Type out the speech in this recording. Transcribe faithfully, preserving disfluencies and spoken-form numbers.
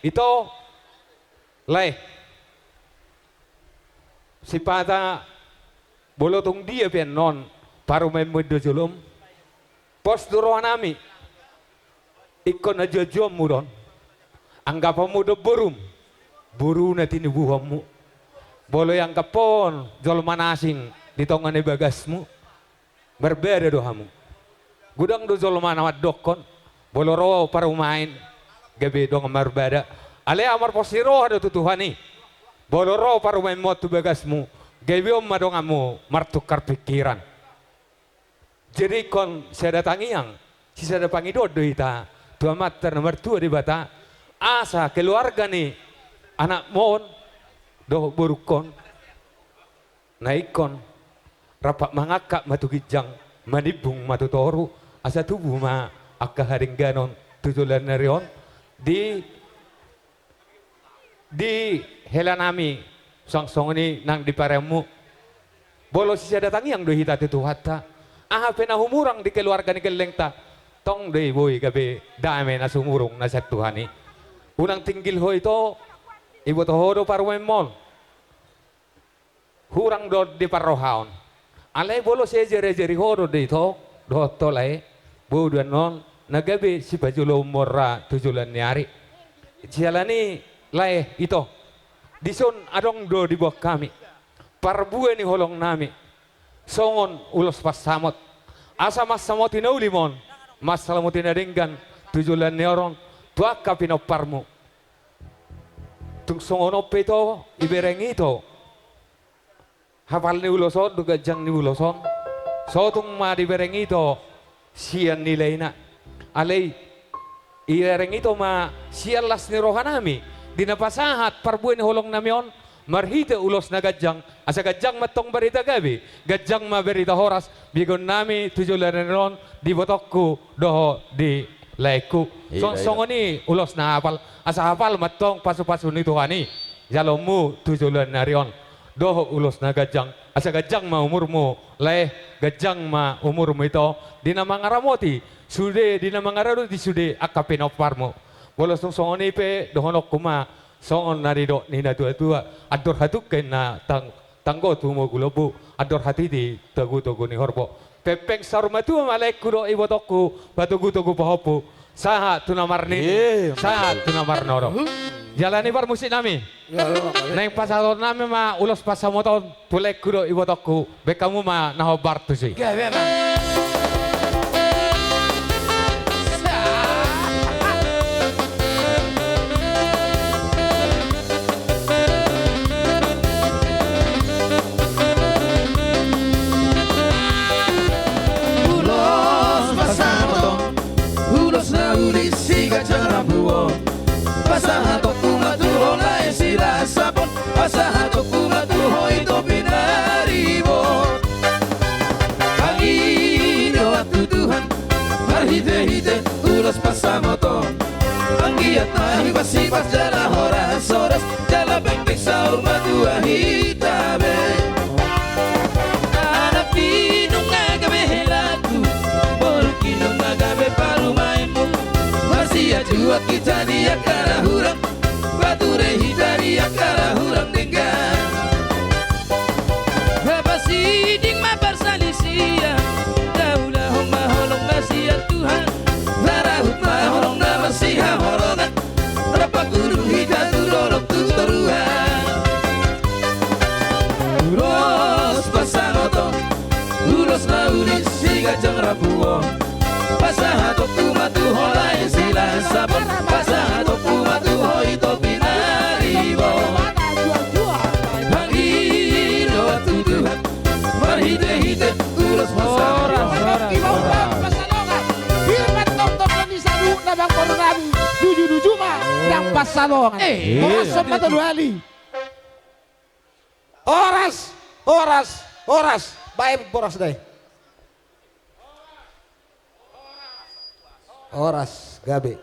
Ito, lae. Sipata molo tung dia pe annon parumaenmu do jolom, pos do rohanami. Ingkon hajuajuanmu do on. Anggaponmu do borum, boru na tinubuhonmu. Molo ianggap on jolma na asing di tonga ni bagasmu, marbada do hamu. Godang do jolma na mandokkon, molo ro parumaen gabe dongan marbada. Alai ahu marpos ni roha do tu Tuhan i. Molo ro parumaenmu on tu bagasmu, gabe on ma donganmu martukar pikiran. Jadi ingkon sada tangiang, sisada pangidoan do hita tu Amanta na martua Debata, asa keluarga ni anakmu on dohot borungkon na ingkon rap mangangkat ma tu ginjang, manimbung ma tu toru, asa tubu ma angka hadengganon tu joloan ni ari on di di helanami, suang songon i nang di pareonmu. Molo sisada tangiang do hita tu Tuhanta, aha pe na humurang di keluarga ni gellengta, tong do i boi gabe dame na sumurung na sian Tuhan i. Unang tinggil ho ito, iboto ho do parumaenmon hurang do on di parrohaon. Alai molo siajarajari ho do on do ito, dohot ho lae, boi do annon na gabe sipajoloonmon ra tu joloan ni ari. Siala ni i lae, ito, dison adong do diboan hami parbue ni holongnami songon ulos pansamot, asa mansamoti na uli ma on, mansalamoti na denggan tu joloan ni ari on tu angka pinomparmu. Tung songon on pe ito, ibereng ito hapal ni ulos on dohot ganjang ni ulos on, so tung ma dibereng ito sian nilaina. Alai ibereng ito ma sian las ni rohanami di na pasahat parbue ni holongnami on marhite ulos na ganjang, asa ganjang ma antong barita gabe, ganjang ma barita horas begeonnami tu joloan ni ari on di ibotongku dohot di laengku. Songon i ulos na hapal, asa hapal ma antong pasupasu ni Tuhan i jaloonmu tu joloan ni ari on dohot ulos na ganjang, asa ganjang ma umurmu lae, ganjang ma umurmu ito di na mangaramoti sude, di na mangaradoti sude angka pinomparmu. Molo tung songon i pe dohononku ma songon na nidok ni natuatua: Andor hatungka inna tang tanggo tumogu lombu, andor hatiti togutogu ni horbo. Pengpeng saur matua ma laengku dohot ibotongku patogutogu pahompu sahat tu na marnini, sahat tu na marnono. Jala ni parmusiknami, naeng pasahatonnami ma ulos pansamot on tu laengku dohot ibotongku. Baen hamu ma na hombar tusi. Ulos pansamot on, ulos na uli siganjang rambu on. Pasahatonku ma tu ho lae Silasap on, pasahatonku ma tu ho ito pinaribot. Pangidoan tu Tuhan marhitehite ulos pansamot on. Anggiat ma hipasipas jala horashoras, jala pengpeng saur matua hita be. Anakki nunga gabe helaku, borungki nunga gabe parumaenmu. Marsiajuak hita di angka na hurang, pature hita di angka na hurang denggan. Hapasiding ma parsalisian, haulahon ma holong na sian Tuhan. Harahut ma holong na marsihaholongan, rap pangkudu hita tu dolok tu toruan. Ulos pansamot on, ulos na uli siganjang rambu on. Pasahatonku ma tu ho lae Silasap on, pasahatonku ma tu ho ito pinaribot. Pangidoan tu Tuhan marhitehite ulos pansamot on. Horas, horas, horas. Pir ma antong tongtong ni saluhutna, amangboru nami. Nuju-nuju ma nang pansalongan. Eh. Horas on ma tolu hali. Horas, horas, horas. Baen boras da i. Horas, gabe.